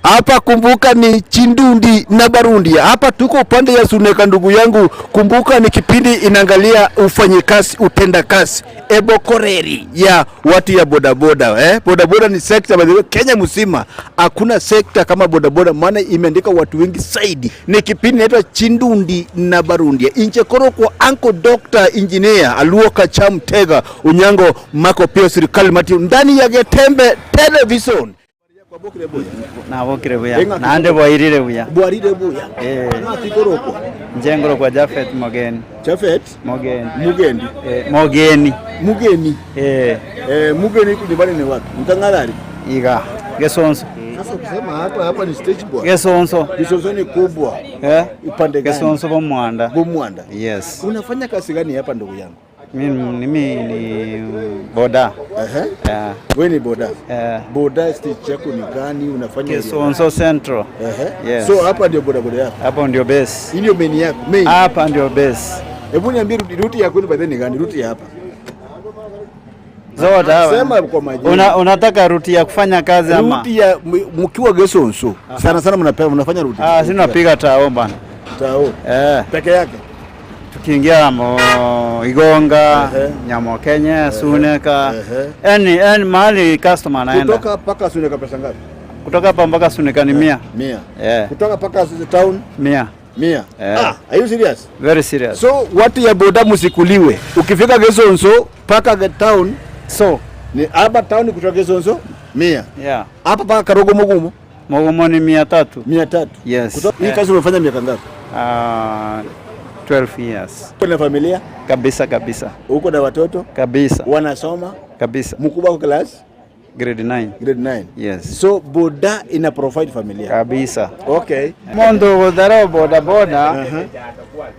Hapa kumbuka ni Chindundi na Barundi. Hapa tuko upande ya Suneka ndugu yangu. Kumbuka ni kipindi inaangalia ufanyikazi, utendakazi, ebokoreri ya watu ya bodaboda eh? Bodaboda ni sekta by the way, Kenya mzima hakuna sekta kama bodaboda, maana imeandika watu wengi zaidi. Ni kipindi inaitwa Chindundi na Barundi. Inchekoro kwa Uncle Doctor Engineer Aluoka Chamtega Unyango Mako pia serikali Matthew ndani ya Getembe Television. Nabokire buya naende bwairire buya. Bwarire buya. Eh. Ng'aki korokwa? Inche nkorokwa Japhet Mogeni. Japhet Mogeni. Mugendi. Eh, Mogeni. Mugeni. Eh. Eh, Mugeni nyumbani ni wapi? Mtang'arari. Iga. Gesonso. Sasa ukisema hapa hapa ni stage boy. Gesonso. Gesonso ni kubwa. Eh? Upande gani? Gesonso Bomwanda. Bomwanda. Yes. Unafanya kazi gani hapa ndugu yangu? Mimi mimi ni boda. Ehe. Yeah. Wewe ni boda. Eh. Boda stage yako ni gani? Unafanya nini? Kisonso Central. Ehe. Yes. So hapa ndio boda boda yako. Hapo ndio base. Hii ndio main yako. Main. Hapa ndio base. Hebu niambie ruti, ruti yako ni by the way ni gani? Ruti ya hapa. Zote hapa. Sema kwa majina. Una, unataka ruti ya kufanya kazi ama? Ruti ya m- mkiwa Gesonso sana sana mnapewa mnafanya ruti. Ah, si tunapiga tao bana. Tao. Eh. Peke yake. Tukiingia mo Igonga, Ehe. Nyamokenye, Suneka. Ehe. Any any mahali customer anaenda. Kutoka paka Suneka pesa ngapi? Kutoka hapa mpaka Suneka ni mia. Mia. Eh, Kutoka paka town mia. mia. Eh. Ah, are you serious? Very serious. So watu ya boda musikuliwe. Ukifika Gesonso paka ge- town So, ni hapa town kutoka Gesonso mia. yeah. Hapa paka Karogo Mugumo Mugumo ni 300. 300. Yes. Kutoka hii Eh. kazi umefanya miaka ngapi? Ah, 12 years. Uko na familia? Kabisa kabisa. Uko na watoto? Kabisa. Wanasoma? Kabisa. Mkubwa kwa class Grade 9. grade 9. Yes. So boda ina provide familia. Kabisa. Okay. Omonto ogotara boda boda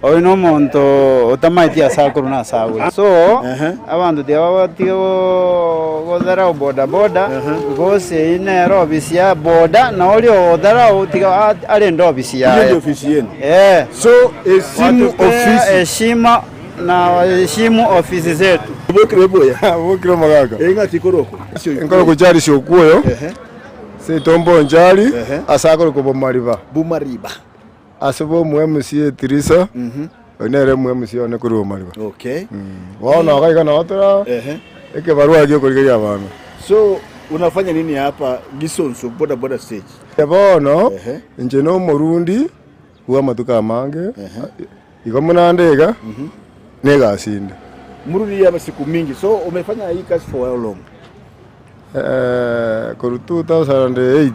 oyo na omonto otamaeti ase akorwa na ase agure so Uh-huh. abanto tibabatige gotharau boda boda because eyio nere ofisi ya boda na oria ogotharau tiga a- arende ofisi Hiyo ndio yaye ofisi yenu. Eh. So esimu Watupee ofisi. heshima na waheshimu ofisi zetu. Bokire boya. Bokire omogaka. Eng'ati koroko. Enkoro gocharisha okwoyo Ehe. seito mbonchari Ehe. ase akorokwa bomariba Bumariba. ase bomo MC Tirisa oyo nere MC one korwa bomariba Okay. bono iga iga nabo tora Ehe. ekebarua giokorigeria abana So unafanya nini hapa Gisonso boda boda stage? bono Ehe. inche na omorundi bwa amatuko amange igo buna nde iga negasi inde. Murudi ya siku mingi. So umefanya hii kazi for how long? Eh, korwa 2008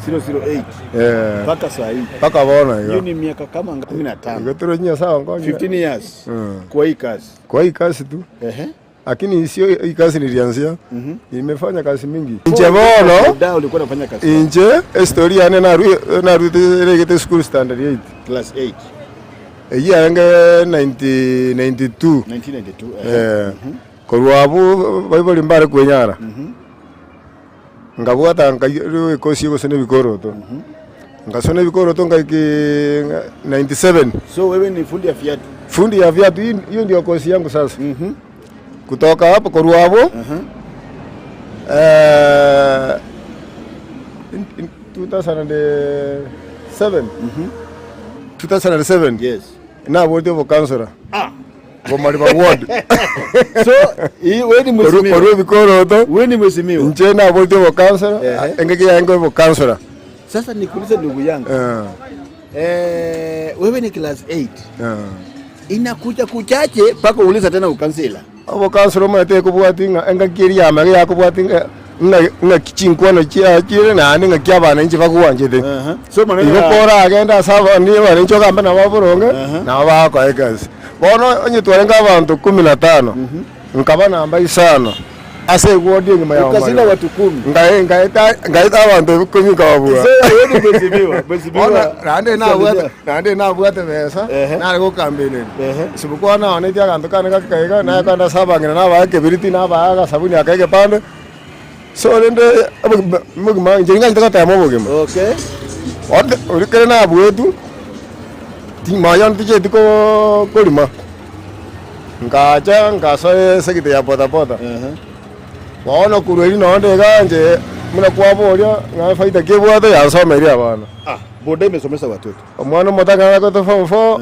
008 eh, mpaka saa hii. mpaka bono Hiyo iga ni miaka kama 15. igo tore Nyasaye onkonye 15 years Mm. kwa hii kazi. kwa hii kazi tu Ehe. lakini sio hii kazi nilianzia nimefanya kazi mingi inche bono Boda ulikuwa unafanya kazi inche estori yane naru- narute regete school standard 8 class 8 eyio yarenge 1992 1992. Ehe. Eh, korwa abwo baibori mbare kwenyara nkabwata nkairwa ekosi ya gosona ebikoroto nkasona ebikoroto nkaika 97 So wewe ni fundi ya viatu. fundi ya viatu hii- hiyo ndio kosi yangu sasa kutoka hapo korwa abwo eh, in- in 2007 2007 Yes. naborete obokansora bomariba ward So hii wewe ni mheshimiwa. korwa ebikoroto Wewe ni mheshimiwa. inche naborete obokansora Ehe. engaki yaye obokansora Sasa nikuulize ndugu yangu. Eh, Eh, wewe ni class 8. eh. Inakuja kuchache mpaka uuliza tena ukansila. Obokansora omanyete ekobwati ng'a engaki eria yamage yakobwati ng'a ng'a ng'aki chinkwana chiachire naende ng'aki abananchi bagwanchete. So maneno Igo ya koragende ase abani abananchi ogambe nabo boronge, nabo bagokoa egasi. Bono onye twarenge abanto kumi na tano, nkaba namba isano ase eward engima ya ukashinda Omariba. watu kumi. Ngai- ngaeta ngaeta abanto ikomi nkababua. So wewe ni mheshimiwa, Bono mheshimiwa. naende nabwate naende nabwate besa Ehe. nare gokambeneri Ehe. isipokuwa naonetie aganto kane gake kaiga naye kanda ase abang'ina nabaa ekebiriti nabaa agasabuni aka egepande so rende obogima obogima inche ning'anchete gotema obogima Okay. Onde oria kere nabuetwe ti moyo one tichieti koo korima nkacha nkasoa esegita ya bodaboda Ehe. bono korwa erio nonde iga inche. Buna kwaboria ng'a efaida ki ebwate, yansomeirie abana. Ah, boda imesomesa watoto. Omwana omotang'ani akorete form four,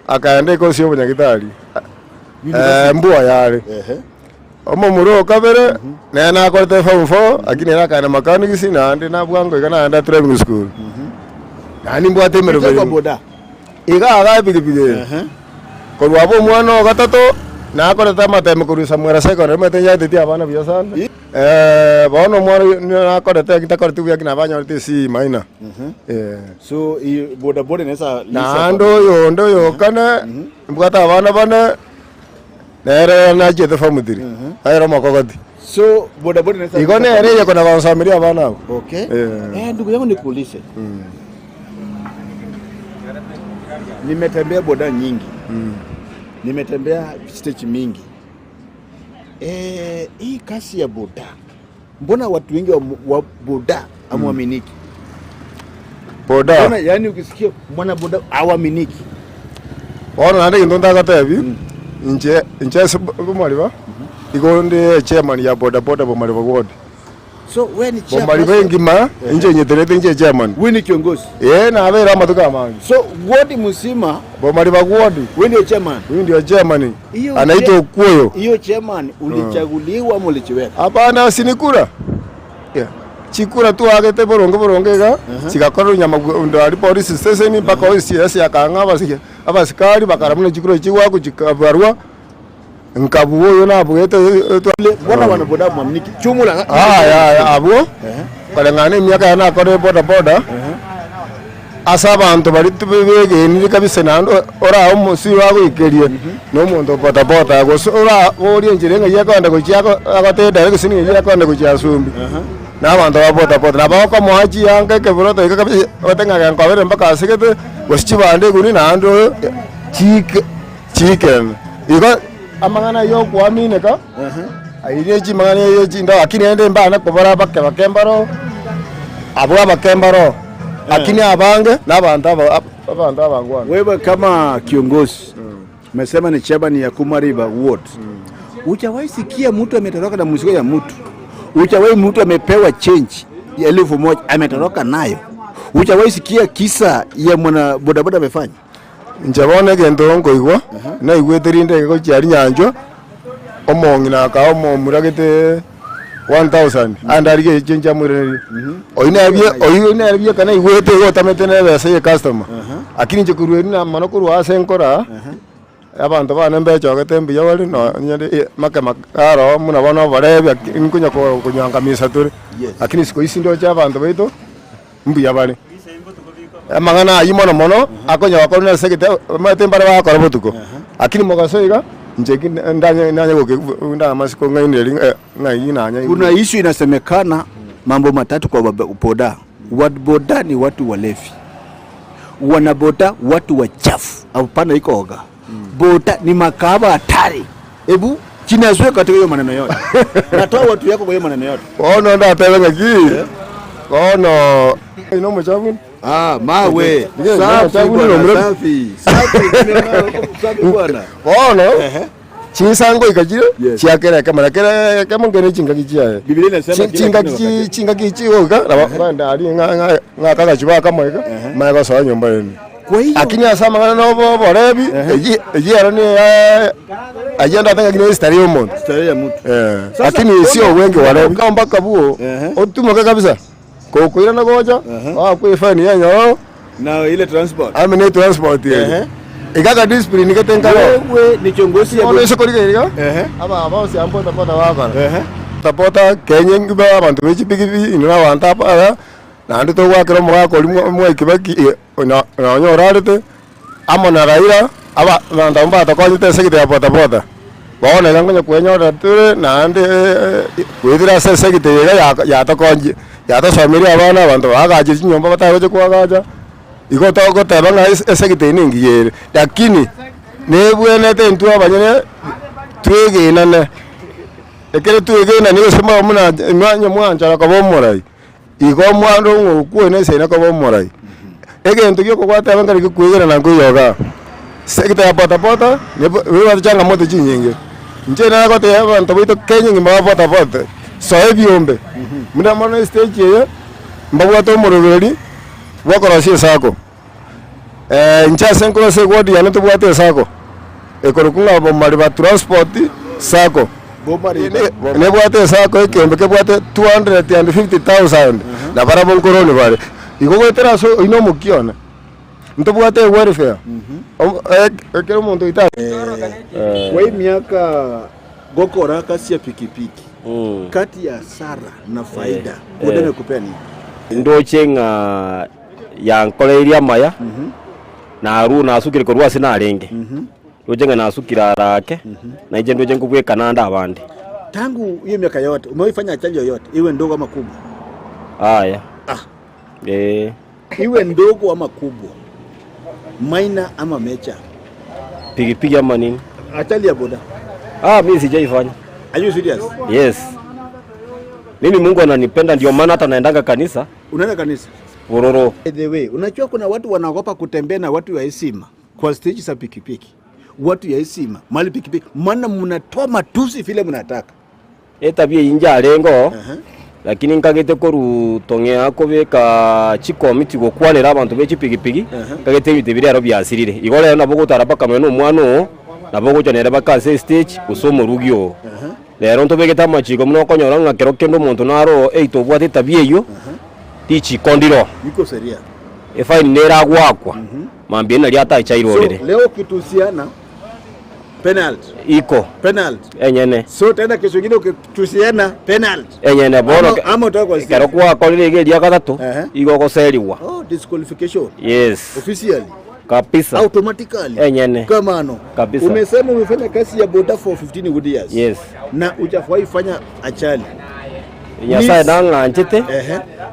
akaenda ekosi ya obonyagitari, mbua yare. Ehe. Omomura o kabere, nere nakorete form four, lakini ere akaenda mechanics, naende nabwango iga naenda driving school. Naende nimbwate emeremo Kwa eye. boda. Iga iga epikipiki eye. Korwa abwo omwana o gatato, nakorete amatemo korwa Samwera Secondary, omanyete nyaeteti abana buya sana. Bono omwana oyio nakorete ntakoreti buya lakini nabanyorete esi minor. Eh. So hii boda boda inaweza lisha Naende familia. oyonde oyo kane, mbwate abana bane, nere nachiete form three, aere omokogoti. So boda boda inaweza Igo lisha nere familia. eye kona gonsomeria abana abwo. Okay. Eh. Eh, ndugu yangu nikuulize. Nimetembea boda nyingi. Nimetembea stage mingi. Eh, hii kazi ya boda. Mbona watu wengi wa, wa boda hamwaminiki? Boda. Mbona yani ukisikia mwana boda hawaaminiki? Bono naende egento ntagatebi, inche inche ase bomariba, igo nde echairman ya boda boda bomariba ward. So we ni Bomariba chairperson. engima, inche nyeterete inche echairman. We ni kiongozi. Ee nabeire amatuko amange. So ward mzima Bomariba ward, we ndio chairman. huyu ndio chairman, Hiyo anaitwa chair- Okuoyo. Hiyo chairman ulichaguliwa ama ulijiweka? Hapana, si ni kura. Yeah. Chikura twagete boronge boronge iga, chigakora onyama ndo aria police station mpaka OCS akang'a abasike abasikari bakara buna chikura echi chigoakwa chikabarwa, nkabua oyo nabuete Mbona wana boda mwaminiki? Chumula. Aya aya abwo, koreng'ana na emiaka yane nakorire boda boda, Ase abanto baria tibegenire kabisa naende orae omosio agoikerie na omonto o bodaboda gose oraborie enchera ng'ai ekogenda gochia agotebie direction ng'ai ekogenda gochia Asumbi, na abanto ba bodaboda. Nabo okomoa chianga ekeburoto iga kabisa ogote ng'a genkobere mpaka ase gete gose chibando egunia naende oyo chike chikerane. Igo amang'ana aywo okoamineka. Ayio ne chimang'ana eye chinde, lakini rende mbane kobora abake bake mbaro, abwo abake mbaro, lakini abange nabanto aba abanto abangwana. Wewe kama kiongozi umesema ni chairman ya Kumariba ward. Hujawahi sikia mtu ametoroka na mzigo ya mtu? Hujawahi mtu amepewa change ya 1000 ametoroka nayo? Hujawahi sikia kisa ya mwana bodaboda amefanya? Inche bono egento nkoigwa, naigwete rinde gochia aria nyanchwa, omong'ina akaba omomura gete 1000, ande arigie echenji amoiranerie. Oyio nere oyio nere bieka naigwete igo otamete na ebesa ya ecustomer. Lakini inche korwa erio namana korwa ase nkora, abanto bane mbechogete mbuya bare nonye make make aro buna bono oborebi nkonya konyangamisa tore. Lakini siku hizi ndoche abanto baito. mbuya bare. Amang'ana ayio mono mono akonya gokorwa nase egete omanyete mbare bagokora botuko, lakini mogaso iga inche ki ndanye nanye goke ndamasiko ng'aineri ng'ai nanye Kuna issue inasemekana mambo matatu kwa boda. Wat boda ni watu walevi, wanaboda watu wachafu, hapana iko oga. Boda ni makahaba hatari. Ebu chinaswe katika hiyo maneno yote. Natoa watu yako kwa hiyo maneno yote. Bono ndatebe ng'aki, bono oino omochafu Ah, mawe. Ndiyo, Safi safi bwana, bwana. safi. Safi. Safi bwana. Bono chinsango iga chire Yes. chiakera ekemo na kera ekemo nkere chingaki chiaye. Biblia inasema Chi- kila chingaki kitu chi- na wakati. chingaki chigoika nabo bande aria ng'a ng'a ng'a akagachi bakamoika manye gosoa nyomba ime. Kwa hiyo Lakini ase amang'ana na obo oborebi, eyio eyio ero niya ayio ndate ng'aki ne history ya omonto. starehe ya mtu. Eh, Sasa, lakini sio ona- wengi warebi mpaka buo Ehe. otumoke kabisa kokoirana gocha oakwe efine ya enyororo Na ile transport. ame ne transport eye Ehe. iga aka discipline gete nkaro Wewe ni kiongozi ya bono ase korigereria iga Ehe. aba bonsi aba bodaboda bagokora Ehe. bodaboda kenya engima abanto be chipikipiki inwe na abanto aba aba naende togoakera omogaka oria Mwai Kibaki Nonya orarete amo na Raila, abanto abwo mbatokonyete ase egete ya bodaboda. Bono iga nkonya kwenyorera tore naende goetera ase esegete eye iga yatokonye yatosomirie abana abanto baagachire chinyomba batagocha koagacha, igo togoteba ng'a esegete eye nengiya ere. Lakini nebwenerete intwe abanyene twegenane, ekero twegenani gose buna onye mwanchora koba omorai. Igo omwando ng'a okwe neseina koba omorai. Egento giokobwata ebe nkare gekwegena na nkoiyoga. Sector ya bodaboda nebwate changamoto chinyinge. Inche nagotebia abanto baito Kenya engima ba bodaboda. Soa ebiombe. Buna bono estage eye, mbabwate omoroberio bw'okorosia esako. Inche ase nkorwa ase eward yane tobwate esako, ekorokwa ng'a Bomariba Transport Sacco. Nebwate esako ekeombe kebwate 250,000 na barabwo nkoroni bare. Igo goetera ase oyio na omokia one, ntobwate ewelfare, ekero omonto oito. Kwa emiaka gokora kazi ya pikipiki kati ya hasara na faida boda imekupea nini? Ndoche ng'a yankoreirie amaya, narwo nasukire korwa ase narenge, ndoche ng'a nasukire ara ake, na inche ndoche nkobwekana ande abande. Tangu hiyo miaka yote umewahi fanya ajali yoyote iwe ndogo ama kubwa? Aya. Ah. Eh. Iwe ndogo ama kubwa, minor ama major? Pikipiki ama nini? Ajali ya boda. Ah, mimi sijaifanya. Are you serious? Yes. Mimi Mungu ananipenda ndio maana hata naendanga kanisa. Unaenda kanisa? Bororo. By the way, unajua kuna watu wanaogopa kutembea na watu ya heshima kwa stage za pikipiki. Watu ya heshima, mali pikipiki, maana mnatoa matusi vile mnataka. Etabia eyio njarenge oo, lakini nkagete korwa tong'ea kobeka chikomiti gokwanera abanto be chipigipigi, nkagete ebinto ebi rero biasirire. Igo rero nabo ogotara mpaka nonya na omwana oo, nabo ogocha nere mpaka ase estage, gose omorugi oo. Rero ntobegete amachiko buna okonyora ng'a kero kende omonto naro oo either obwate etabia eyio, richiko ndiro. Iko seria. Efaini nere agoakwa, mambia nario atachairorere. So leo ukitusiana penalty. Iko. Penalty. Enyene. So tena kesho ingine ukitusiana penalty. Enyene bono Ama, ama utoke kwa ekero gwakorire iga eria gatato igo ogoserigwa. Oh, disqualification. Yes. Officially. Kabisa. Automatically. Enyene. Kama no. Kabisa. Umesema umefanya kazi ya boda for 15 good years. Yes. Na hujawahi fanya ajali. Nyasaye nang'anchete,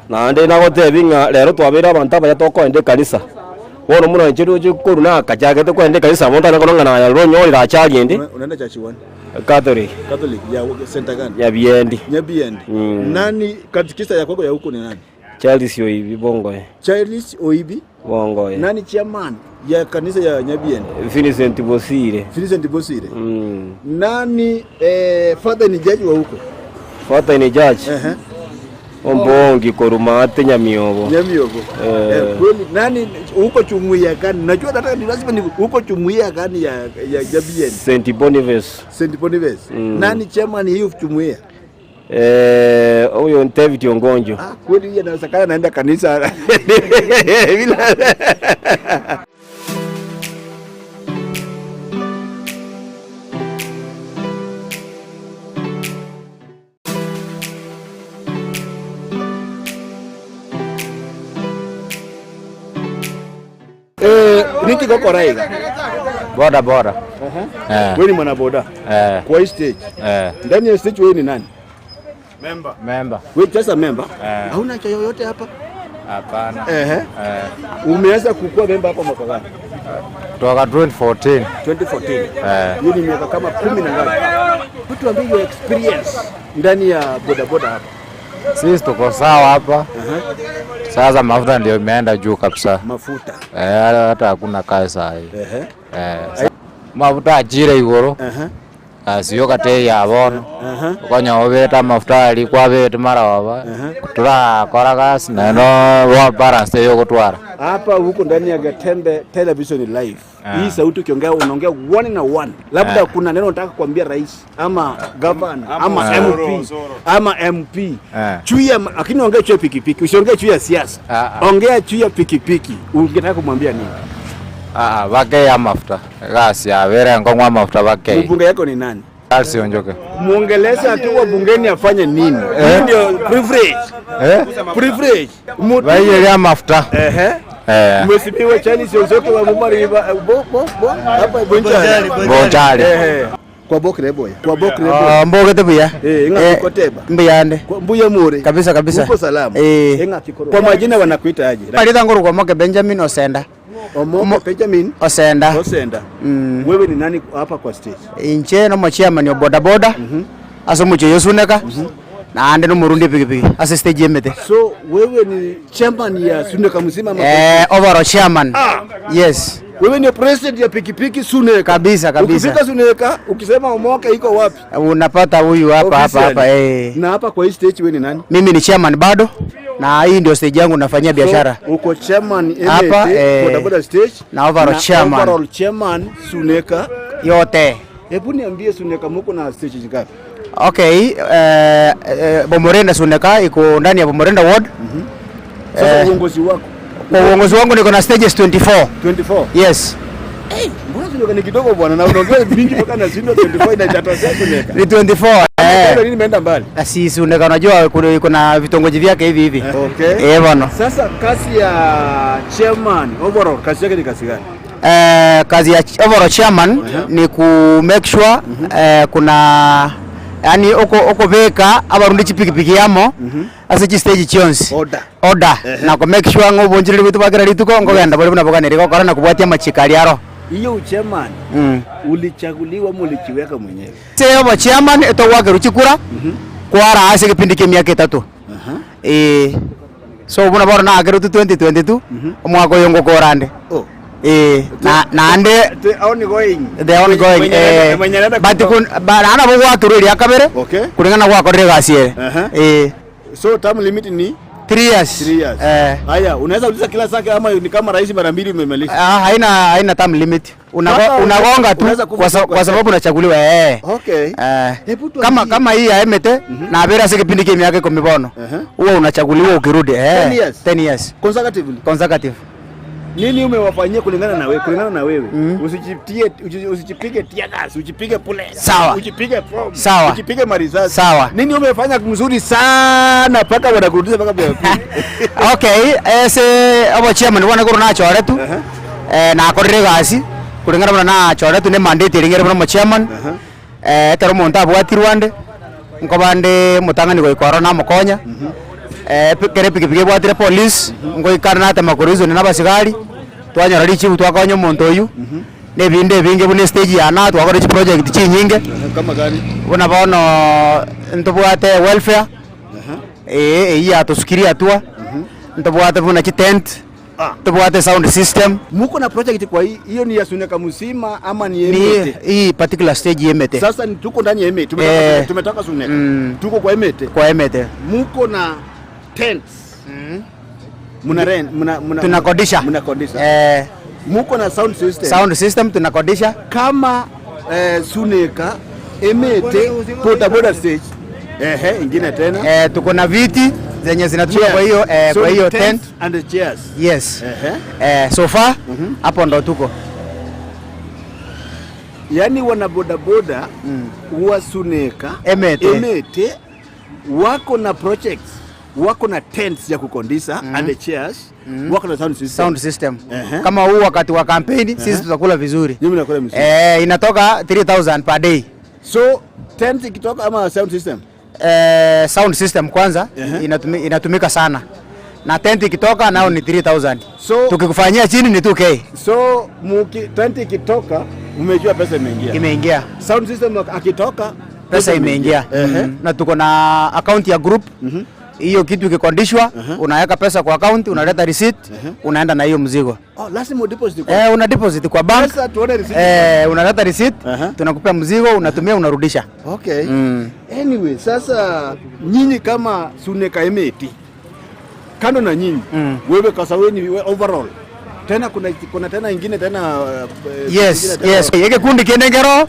naende nagotebi ng'a rero twabeire abanto abaya tokoenda ekanisa. Bono buna inche roche korwa nakachagete kogenda ekanisa amo ntari korora ng'a naye ronyorire achari ende. Unaenda church one? Catholic. Catholic ya center gani? Nyabiendi. Nyabiendi. Mm. Nani katikista ya kwako ya huko ni nani? Charles Oibi Bongoe. Charles Oibi Bongoe. Nani chairman ya kanisa ya Nyabiendi? Vincent Bosire. Vincent Bosire. Mm. Nani eh, father ni judge wa huko? Father ni judge. Uh -huh. Ombongi korwa maate Nyamiobo. Nyamiobo. Eh. Eh, kweli nani huko chumuiya gani? Najua nataka ni lazima ni huko chumuiya gani ya ya Nyabiendi? St Boniface. St Boniface. Mm. Nani chairman hiyo chumuiya? Eh, huyo ni David Ongonjo. Ah, kweli huyo anawezekana naenda kanisa. Bila Eh, niki gokora iga? Boda boda. Eh. Wewe ni mwana boda. Eh. Kwa hii stage. Eh. Ndani ya stage wewe ni nani? Member. Member. Wewe just a member? Eh. Hauna cha yoyote hapa? Hapana. Ehe. Eh. Umeanza kukua member hapa mwaka gani? Kutoka 2014. 2014. Eh. Hiyo ni miaka kama kumi na ngapi? Tuambie your experience ndani ya boda boda hapa. Sisi tuko sawa hapa. Sasa mafuta ndio imeenda juu kabisa. Mafuta. Eh, hata hakuna kazi saa hii. Ehe. Eh, mafuta achire igoro. Ehe. Asiyo kate ya bono. Ehe. Okonya obete amafuta ari kwabete mara baba. Turakora gasi na no wa balance yogotwara. Hapa huko ndani ya Gatembe Television Live. Ah. Hii sauti ukiongea unaongea one na one. Labda Ah. kuna neno unataka kuambia rais ama governor ama Ah. MP ama MP. Ah. Juu ya lakini ongea juu ya pikipiki, usiongee juu ya siasa. Ah, ah. Ongea juu ya pikipiki. Ungetaka kumwambia nini? Ah, bakei amafuta. Gasi yabere nkong'wa amafuta bakei. Mbunge yako ni nani? Charles Onjoke. Muongelesha akiwa bungeni afanye nini? Eh? Hii ndio privilege. Eh? Privilege. Mtu Baiyeria amafuta. Ehe. Eh. Mheshimiwa Charles Onjoke wa Mumari bo bo bo hapa Bonchari. Bonchari. Ehe. Kwa bokre boya. Kwa bokre boya. Ah, mbogete buya Eh, ing'a Eh, kikoteba. mbuyande Kwa mbuya mure. Kabisa, kabisa. Uko salama. Eh. Ing'a kikoro. Kwa majina wanakuita aje? Maritha ngorokwa Omoke Benjamin Osenda Omoke Benjamin Osenda Osenda. Mm. Wewe ni nani hapa kwa stage? Inche nomo chairman o boda boda ase omochie oyo Suneka naende nomorundi epikipiki ase stage emete So wewe ni chairman ya Suneka mzima ama eh, overall chairman yes. Wewe ni president ya pikipiki Suneka. Kabisa, kabisa. Ukifika Suneka ukisema Omoke iko wapi? Unapata huyu hapa hapa hapa eh. Na hapa kwa hii stage wewe ni nani? Mimi ni chairman bado na hii ndio stage yangu nafanyia biashara. So, uko chairman Hapa, MAT, eh, bodaboda stage na overall chairman. Overall chairman Suneka. Yote. Hebu niambie Suneka muko na stage ngapi? Okay, eh, eh, Bomorenda Suneka iko ndani ya Bomorenda ward. Sasa Eh. uongozi wako Kwa uongozi wangu niko na stages 24. 24. Yes. Mbona Suneka ni kidogo bwana na unaongea mingi mpaka nashindwa 24 inajatosha Suneka. Ni 24. Eh. Eh. Nini imeenda mbali? Na si Suneka unajua kuna kuna vitongoji vyake hivi hivi. Okay. Eh, bwana. Sasa kazi ya chairman overall kazi yake ni kazi gani? Eh, kazi ya ch- overall chairman ni ku make sure eh, kuna yani uko ukubika abarundi chipikipiki yamo ase chistage chionsi Order. order na ku make sure ng'o obonchireri bwaitu bwa kera rituko nkogenda bore buna boganeri gokora na kobwatia amachiko aria aro Hiyo uchairman mm. ulichaguliwa ama ulijiweka mwenyewe? Ase obo chairman etogwakerwa chikura kwara ase egepindi kia emiaka etato eh, so buna bono nakerwetwe 2022 omwaka oyo ngokora ande Oh. Eh, na naende The ongoing. the ongoing Mwenye eh anaenda- mwenye anaenda but kutoka. kun ba naana bogwakerwa eria kabere Okay. kulingana gwakorire egasi ere Aha. eh So term limit ni 3 years 3 years. eh Haya, unaweza uliza kila saka ama ni kama rais mara mbili umemaliza. ah, haina haina term limit Unago, Sasa unagonga tu unaweza kufa kwa, sa, tu kwa kwa sababu unachaguliwa eh Okay. Eh, Hebu tuambie. kama kama hii ya emete na abera ase kipindi kia miaka ikumi bono Aha. huwa unachaguliwa ukirudi eh 10 years. 10 years Consecutively. consecutive Nini umewafanyia kulingana na wewe, kulingana na wewe. Usijitie usi- usijipige tear gas, usijipige bullets. Sawa. Usijipige bomb. Sawa. Usijipige marisasi. Sawa. Nini umefanya mzuri sana mpaka wanakurudisha mpaka kwa okay ase obo chairman bono ekero nachoretwe eh, nakorire egasi kulingana buna nachoretwe na emandate ere ng'ere buna omochairman eh, ekero omonto abwatirwe ande nkoba nde omotang'ani goika ororo namokonya eh, pi- ekero epikipiki ebwatire police ngoika natema korizoni na abasigari twanyora richibu twakonya omonto oywo na ebinde ebinge buna estage ya naa twakorire chiproject chinyinge Kama gani? buna bono ntobwate welfare eh, eyio yatosukirie hatua ntobwate buna chitent ntobwate sound system Muko na project kwa hii, hiyo ni ya Suneka mzima ama ni ni Emete? hii particular stage yemete Sasa ni tuko ndani ya Emete. Tumetoka, Eh. tumetoka Suneka. Mm. Tuko kwa Emete. kwa emete Muko na tents. Muna rent, muna muna tunakodisha Mnakodisha. eh, Muko na sound system. sound system tunakodisha Kama eh, Suneka, Emete, boda boda stage. Ehe, ingine tena. eh, tuko na viti zenye zinatumika kwa hiyo eh, So kwa hiyo tents tent and the chairs. yes Ehe. eh, so far hapo ndo tuko Yaani wana bodaboda mm. wa Suneka Emete. Emete wako na projects wako na tents ya kukondisa mm. and the chairs mm. wako na sound system. sound system Ehe. kama huu wakati wa kampeni sisi tutakula vizuri Nyinyi mnakula mzuri. eh, inatoka 3000 per day So tent ikitoka ama sound system eh, sound system kwanza Ehe. inatumi, inatumika sana na tent ikitoka nao ni 3000 So- tukikufanyia chini ni 2k so muki, tent ikitoka mmejua pesa imeingia. imeingia Sound system akitoka pesa imeingia Ehe. mm. na tuko na account ya group hiyo kitu ikikondishwa unaweka pesa kwa account unaleta receipt unaenda na hiyo mzigo Oh, lazima udeposit kwa. eh, una deposit kwa bank Pesa tuone receipt. eh, unaleta receipt Aha. tunakupea mzigo unatumia unarudisha Okay. Mm. Anyway, sasa nyinyi kama Suneka Emeti kando na nyinyi Mm. wewe kasa wewe ni we overall tena kuna, kuna tena ingine tena uh, yes ingine tena- yes egekundi kende ngero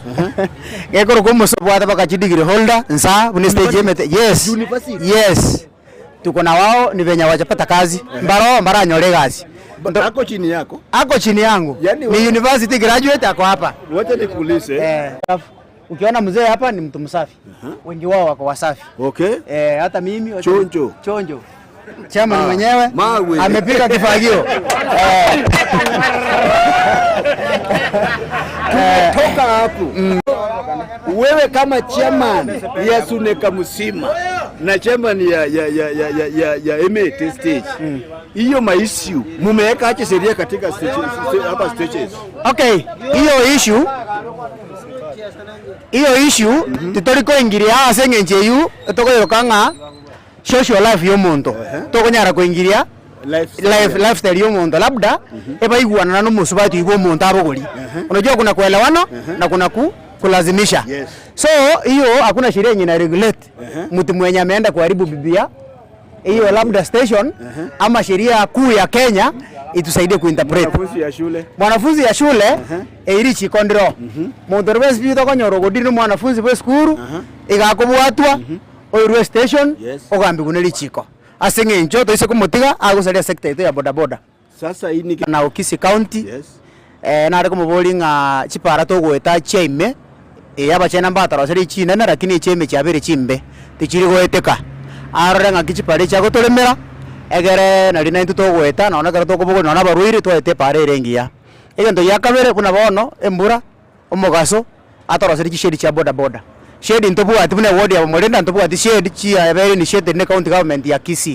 gekorokwa omosobwate baka chidegree holder nsa buna stage emete yes University. yes tuko na wao ni venye wachapata kazi mbaro mbaranyore egasi Ba- ako chini yako ako chini yangu Yani ni wewe- university graduate ako hapa wacha nikuulize eh, ukiona mzee hapa ni mtu msafi wengi wao wako wasafi okay eh, hata mimi wacha- Chonjo. chonjo chairman mwenyewe mawe. amepiga kifagio eh, toka hapo wewe kama chairman ya Suneka mzima na chairman ya ya ya ya ya, ya, ya MAT stage hiyo maissue mumeweka aje sheria katika stage, hapa stages okay hiyo issue hiyo issue titori koingiria ase eng'encho eywo tokoyoka ng'a social life ya omonto tokonyara koingiria. Life lifestyle ya omonto labda ebaigwanana na omosubati oyio bwa omonto abogori. Unajua kuna kuelewana na kuna ku kulazimisha. Yes. So hiyo hakuna sheria yenye ina regulate mtu mwenye ameenda kuharibu bibi ya hiyo labda station ama sheria kuu ya Kenya itusaidie kuinterpret. Mwanafunzi ya shule. Mwanafunzi ya shule eiri chikondiro monto ori bwensi pi tokonyora ogodiri na omwanafunzi bwa esukuru iga akobwatwa oirwe estation Yes. ogambigwe ne richiko ase eng'encho toise komotiga agosaria sector yaito ya bodaboda. Sasa hii ni Na Kisii County Yes. nare komoboria ng'a chipara togoeta chia ime, eh abachene mbatoroseri chinene lakini echia ime chiabeire chimbe, tichiri goeteka. Arore ng'aki chipara echi agotoremera, egere nari naintwe togoeta nonya ekero tokobogoria nonya abarwaire twaete epara ere engiya. Egento gia kabere buna bono, embura, omogaso, atoroserie chishade chia bodaboda. Shade ntobwati buna eward ya Bomorenda ntobwati shade chiabeire initiated ne county government ya Kisii.